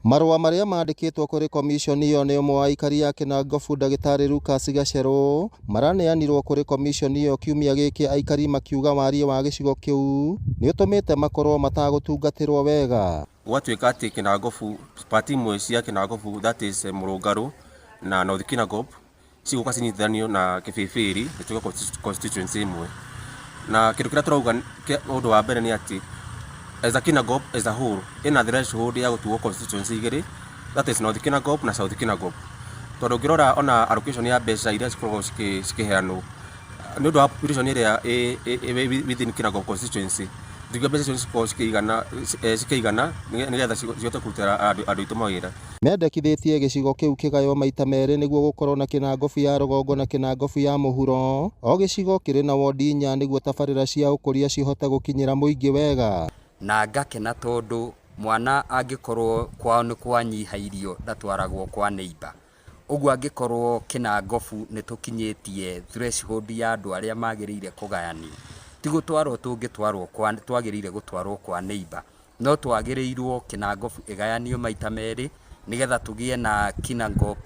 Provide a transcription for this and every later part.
Marũa marĩa mandĩkĩtwo kũrĩ komiconi ĩyo nĩ ũmwe wa aikari a Kinangofu ndagĩtarĩ Lucas Gacerũ maraneanirwo kũrĩ komiconi ĩyo kiumia gĩkĩ aikari makiuga wariĩ wa gĩcigo kĩu nĩ ũtũmĩte makorwo matagũtungatĩrwo wega. Gwatuĩka atĩ Kinangofu, part imwe cia Kinangofu that is Mũrũngarũ na North Kinangop cigũka cinyitithanio na Kĩbĩbĩri ĩtuĩke constituency ĩmwe. Na kĩndũ kĩrĩa tũrauga ũndũ wa mbere nĩ atĩ as a Kinangop as a whole ĩna threshold ya gũtuo constituency igĩrĩ that is North Kinangop na South Kinangop. Tondũ ũngĩrora ona allocation ya mbeca iria cikoragwo cikĩheanwo nĩ ũndũ wa population ĩrĩa ĩ within Kinangop constituency ndingiuga mbeca icio cikoragwo cikĩigana cikĩigana nĩgetha cihote kũrutĩra andũ aitũ mawĩra. Mendekithĩtie gĩcigo kĩu kĩgaywo maita merĩ nĩguo gũkorwo na Kĩnangobu ya rũgongo na Kĩnangobu ya mũhuro. O gĩcigo kĩrĩ na wondi inya nĩguo tabarĩra cia ũkũria cihote gũkinyĩra mũingĩ wega. Na ngakena tondũ mwana angĩkorwo kwao nĩ kwanyiha irio ndatwaragwo kwa neighbour. Ũguo angĩkorwo Kĩnangobu nĩ tũkinyĩtie threshold ya andũ arĩa magĩrĩire kũgayanio, ti gũtwarwo tũngĩtwarwo kwa twagĩrĩire gũtwarwo kwa neighbour, no twagĩrĩirwo Kĩnangobu ĩgayanio maita merĩ nĩgetha tũgĩe na Kinangop,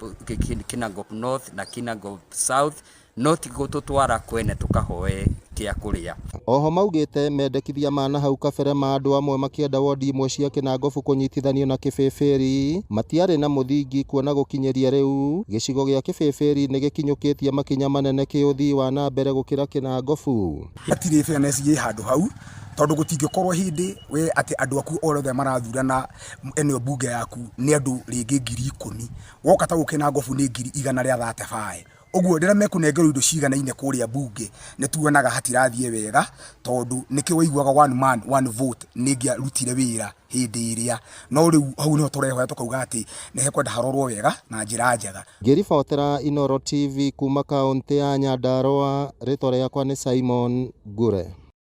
Kinangop North na Kinangop South, no ti gũtũtwara kwene tũkahoe kĩa kũrĩa. Oho maugĩte mendekithia ma nahau kabere ma andũ amwe makĩenda wondi imwe cia Kĩnangobu kũnyitithanio na Kĩbĩbĩri matiarĩ na mũthingi kuona gũkinyĩria rĩu gĩcigo gĩa Kĩbĩbĩri nĩ gĩkinyũkĩtie makinya manene kĩũthii wa na mbere gũkĩra Kĩnangobu. Hatirĩ fairness ĩ handũ hau tondũ gũtingĩkorwo hĩndĩ we atĩ andũ aku othe marathurana eneo bunge yaku nĩ andũ rĩngĩ 10,000 woka ta gũkũ Kĩnangobu nĩ 135,000 ũguo rĩrĩa mekũnengerwo indo ciganaine kũrĩa bunge nĩ tuonaga hatirathiĩ wega tondũ nĩkĩo waiguaga one man one vote nĩ ĩngĩarutire wĩra hĩndĩ ĩrĩa no rĩu hau nĩho tũrehoya tũkauga atĩ nĩ hekwenda harorwo wega na njĩra njega. Ngĩribotera Inooro TV kuma kaũntĩ ya Nyandarua, rĩtwa rĩakwa nĩ Simon Ngure.